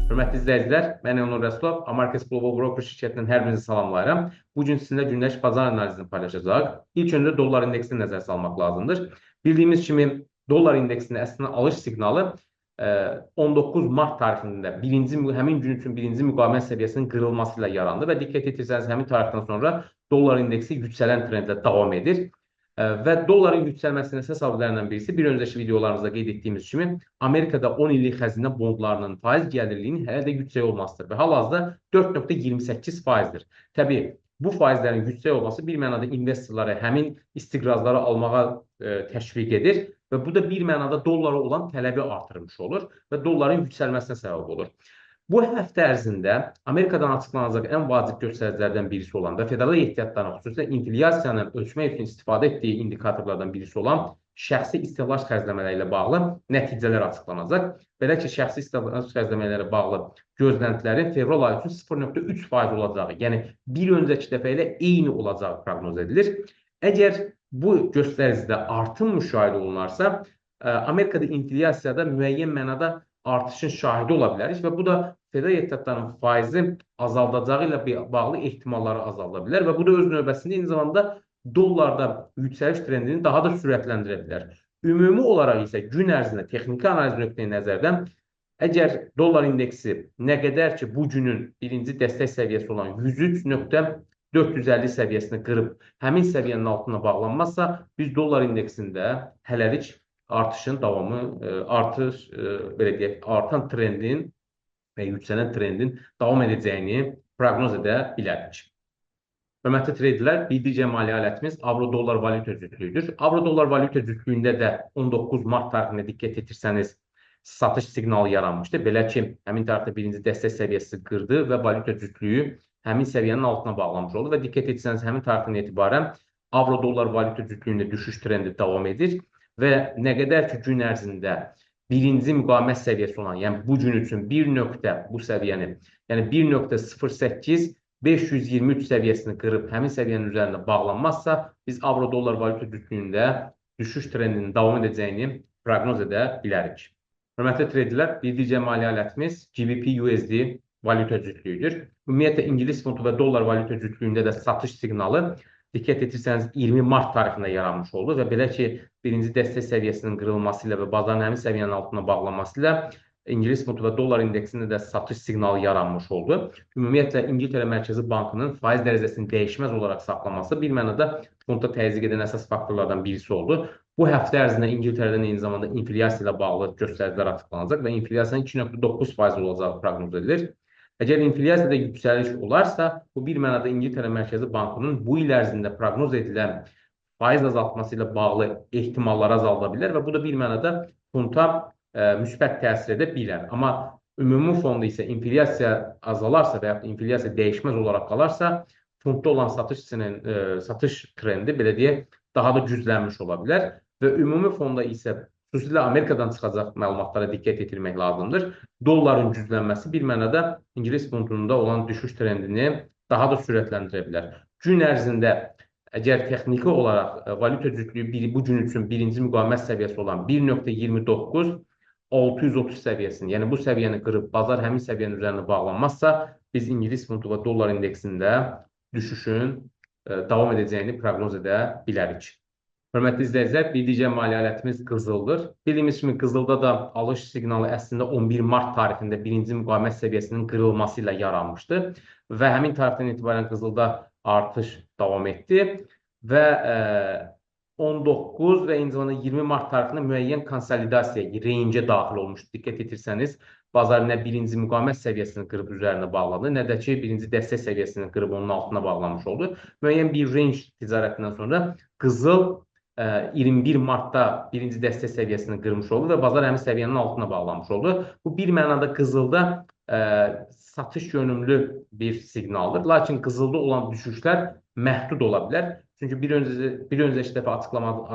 Hörmətli izləyicilər, mən Elnur Rəsulov, Amarkets Global Broker şirkətindən hər birinizi salamlayıram. Bu gün sizinlə gündəlik bazar analizini paylaşacağıq. İlk öncə dollar indeksini nəzərə salmaq lazımdır. Bildiyimiz kimi dollar indeksinin əslində alış siqnalı 19 mart tarixində birinci həmin gün üçün birinci müqavimət səviyyəsinin qırılması ilə yarandı və diqqət etirsəniz həmin tarixdən sonra dollar indeksi yüksələn trendlə davam edir. Və dolların yüksəlməsinin əsas səbəblərindən birisi bir öncəki videolarımızda qeyd etdiyimiz kimi Amerikada 10 illik xəzinə bondlarının faiz gəlirliyinin hələ də yüksək olmasıdır və hal-hazırda 4,28 faizdir. Təbii bu faizlərin yüksək olması bir mənada investorları həmin istiqrazları almağa təşviq edir və bu da bir mənada dollara olan tələbi artırmış olur və dolların yüksəlməsinə səbəb olur. Bu həftə ərzində Amerikadan açıqlanacaq ən vacib göstəricilərdən birisi olan və federal ehtiyatların, xüsusilə inflyasiyanı ölçmək üçün istifadə etdiyi indikatorlardan birisi olan şəxsi istehlak xərcləmələri ilə bağlı nəticələr açıqlanacaq. Belə ki, şəxsi istehlak xərcləmələri ilə bağlı gözləntilərin fevral ayı üçün 0,3% olacağı, yəni bir öncəki dəfə ilə eyni olacağı proqnoz edilir. Əgər bu göstəricidə artım müşahidə olunarsa, Amerikada inflyasiyada müəyyən mənada artışın şahidi ola bilərik və bu da federal ehtiyatların faizi azaldacağı ilə bağlı ehtimalları azalda bilər və bu da öz növbəsində eyni zamanda dollarda yüksəliş trendini daha da sürətləndirə bilər. Ümumi olaraq isə gün ərzində texniki analiz nöqteyi nəzərdən əgər dollar indeksi nə qədər ki bu günün birinci dəstək səviyyəsi olan 103,450 səviyyəsini qırıb həmin səviyyənin altına bağlanmazsa, biz dollar indeksində hələlik artışın davamı, artış, belə deyək, artan trendin və yüksələn trendin davam edəcəyini proqnoz edə bilərik. Hörmətli treyderlər, bir digər maliyyə alətimiz avro-dollar valyuta cütlüyüdür. Avro-dollar valyuta cütlüyündə də 19 mart tarixində diqqət etirsəniz satış siqnalı yaranmışdı. Belə ki, həmin tarixdə birinci dəstək səviyyəsi qırdı və valyuta cütlüyü həmin səviyyənin altına bağlanmış oldu və diqqət etsəniz həmin tarixdən etibarən avro-dollar valyuta cütlüyündə düşüş trendi davam edir və nə qədər ki gün ərzində birinci müqavimət səviyyəsi olan, yəni bu gün üçün 1 nöqtə bu səviyyəni, yəni 1,08523 səviyyəsini qırıb həmin səviyyənin üzərində bağlanmazsa, biz avro-dollar valyuta cütlüyündə düşüş trendinin davam edəcəyini proqnoz edə bilərik. Hörmətli treyderlər, bir digər maliyyə alətimiz GBP-USD valyuta cütlüyüdür. Ümumiyyətlə İngilis funtu və dollar valyuta cütlüyündə də satış siqnalı diqqət etirsəniz 20 mart tarixində yaranmış oldu və belə ki, birinci dəstək səviyyəsinin qırılması ilə və bazarın həmin səviyyənin altına bağlanması ilə İngilis funtu və dollar indeksində də satış siqnalı yaranmış oldu. Ümumiyyətlə İngiltərə Mərkəzi Bankının faiz dərəcəsini dəyişməz olaraq saxlaması bir mənada funta təzyiq edən əsas faktorlardan birisi oldu. Bu həftə ərzində İngiltərədən eyni zamanda inflyasiya ilə bağlı göstəricilər açıqlanacaq və inflyasiyanın 2,9% olacağı proqnoz edilir. Əgər inflyasiyada yüksəliş olarsa, bu bir mənada İngiltərə Mərkəzi Bankının bu il ərzində proqnoz edilən faiz azaltması ilə bağlı ehtimalları azalda bilər və bu da bir mənada funta müsbət təsir edə bilər. Amma ümumi fonda isə inflyasiya azalarsa və yaxud inflyasiya dəyişməz olaraq qalarsa, funtda olan satış trendi belə deyək, daha da güclənmiş ola bilər və ümumi fonda isə xüsusilə Amerikadan çıxacaq məlumatlara diqqət yetirmək lazımdır. Dolların güclənməsi bir mənada İngilis funtunda olan düşüş trendini daha da sürətləndirə bilər. Gün ərzində əgər texniki olaraq valyuta cütlüyü bu gün üçün birinci müqavimət səviyyəsi olan 1,29630 səviyyəsini, yəni bu səviyyəni qırıb bazar həmin səviyyənin üzərinə bağlanmazsa, biz İngilis funtu və dollar indeksində düşüşün davam edəcəyini proqnoz edə bilərik. Hörmətli izləyicilər, bir digər maliyyə alətimiz qızıldır. Bildiyimiz kimi qızılda da alış siqnalı əslində 11 mart tarixində birinci müqavimət səviyyəsinin qırılması ilə yaranmışdı və həmin tarixdən etibarən qızılda artış davam etdi və 19 və eyni zamanda 20 mart tarixində müəyyən konsolidasiya range-ə daxil olmuşdu. Diqqət etirsəniz, bazar nə birinci müqavimət səviyyəsini qırıb üzərinə bağladı, nə də ki birinci dəstək səviyyəsini qırıb onun altına bağlamış oldu. Müəyyən bir range ticarətindən sonra qızıl 21 martda birinci dəstək səviyyəsini qırmış oldu və bazar həmin səviyyənin altına bağlanmış oldu. Bu bir mənada qızılda satış yönümlü bir siqnaldır. Lakin qızılda olan düşüşlər məhdud ola bilər. Çünki bir öncəki dəfə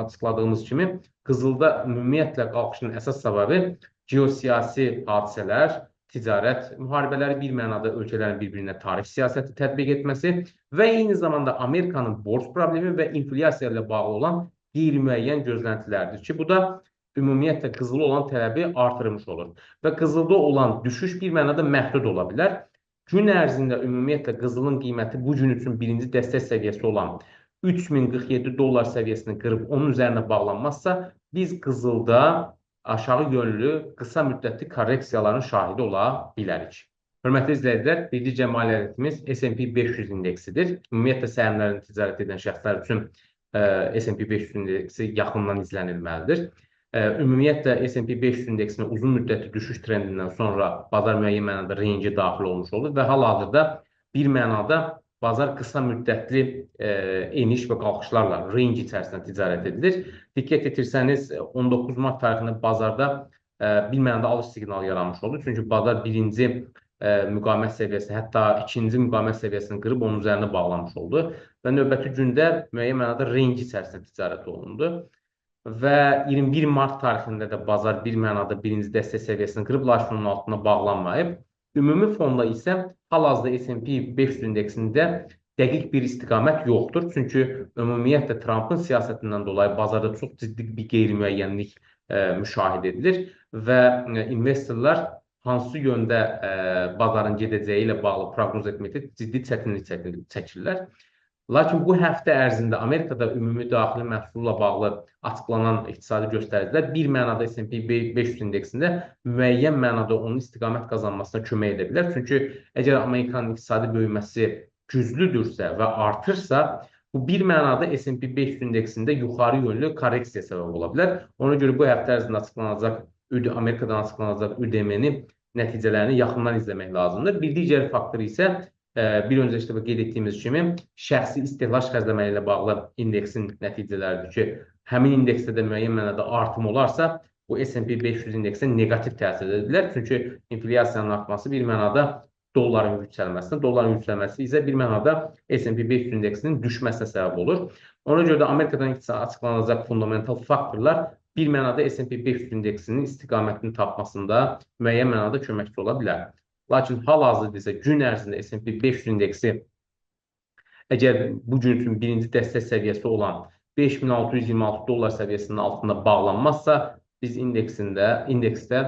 açıqladığımız kimi qızılda ümumiyyətlə qalxışın əsas səbəbi geosiyasi hadisələr, ticarət müharibələri, bir mənada ölkələrin bir-birinə tarif siyasəti tətbiq etməsi və eyni zamanda Amerikanın borc problemi və inflyasiya ilə bağlı olan qeyri-müəyyən gözləntilərdir ki, bu da ümumiyyətlə qızılı olan tələbi artırmış olur. Və qızılda olan düşüş bir mənada məhdud ola bilər. Gün ərzində ümumiyyətlə qızılın qiyməti bu gün üçün birinci dəstək səviyyəsi olan 3047 dollar səviyyəsini qırıb onun üzərinə bağlanmazsa, biz qızılda aşağı yönlü qısa müddətli korreksiyaların şahidi ola bilərik. Hörmətli izləyicilər, bir digər maliyyə S&P 500 indeksidir. Ümumiyyətlə səhmlərini ticarət edən şəxslər üçün S&P 500 indeksi yaxından izlənilməlidir. Ümumiyyətlə S&P 500 indeksinin uzun müddətli düşüş trendindən sonra bazar müəyyən mənada range daxil olmuş oldu və hal-hazırda bir mənada bazar qısa müddətli eniş və qalxışlarla range içərisində ticarət edilir. Diqqət etirsəniz 19 mart tarixində bazarda bir mənada alış siqnalı yaranmış oldu. Çünki bazar birinci müqavimət səviyyəsi, hətta ikinci müqavimət səviyyəsini qırıb onun üzərinə bağlanmış oldu və növbəti gündə müəyyən mənada range içərisində ticarət olundu. Və 21 mart tarixində də bazar bir mənada birinci dəstək səviyyəsini qırıb, lakin onun altına bağlanmayıb. Ümumi fonda isə hal-hazırda S&P 500 indeksində dəqiq bir istiqamət yoxdur. Çünki ümumiyyətlə Trumpın siyasətindən dolayı bazarda çox ciddi bir qeyri-müəyyənlik müşahidə edilir və investorlar hansı yöndə bazarın gedəcəyi ilə bağlı proqnoz etməkdə ciddi çətinlik çəkirlər. Lakin bu həftə ərzində Amerikada ümumi daxili məhsulla bağlı açıqlanan iqtisadi göstəricilər bir mənada S&P 500 indeksində müəyyən mənada onun istiqamət qazanmasına kömək edə bilər. Çünki əgər Amerikanın iqtisadi böyüməsi güclüdürsə və artırsa, bu bir mənada S&P 500 indeksində yuxarı yönlü korreksiya səbəb ola bilər. Ona görə bu həftə ərzində açıqlanacaq Amerikadan açıqlanacaq ÜDM-nin nəticələrini yaxından izləmək lazımdır. Bir digər faktor isə bir öncəki dəfə qeyd etdiyimiz kimi şəxsi istehlak xərcləməyi ilə bağlı indeksin nəticələridir ki, həmin indeksdə də müəyyən mənada artım olarsa, bu S&P 500 indeksinə neqativ təsir edə bilər. Çünki inflyasiyanın artması bir mənada dolların yüksəlməsinə, dolların yüksəlməsi isə bir mənada S&P 500 indeksinin düşməsinə səbəb olur. Ona görə də Amerikadan açıqlanacaq fundamental faktorlar bir mənada S&P 500 indeksinin istiqamətini tapmasında müəyyən mənada köməkçi ola bilər. Lakin hal-hazırda isə gün ərzində S&P 500 indeksi əgər bu gün üçün birinci dəstək səviyyəsi olan 5626 dollar səviyyəsinin altında bağlanmazsa, biz indeksdə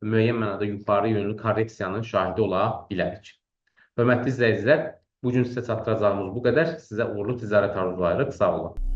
müəyyən mənada yuxarı yönlü korreksiyanın şahidi ola bilərik. Hörmətli izləyicilər, bu gün sizə çatdıracağımız bu qədər. Sizə uğurlu ticarət arzulayırıq. Sağ olun.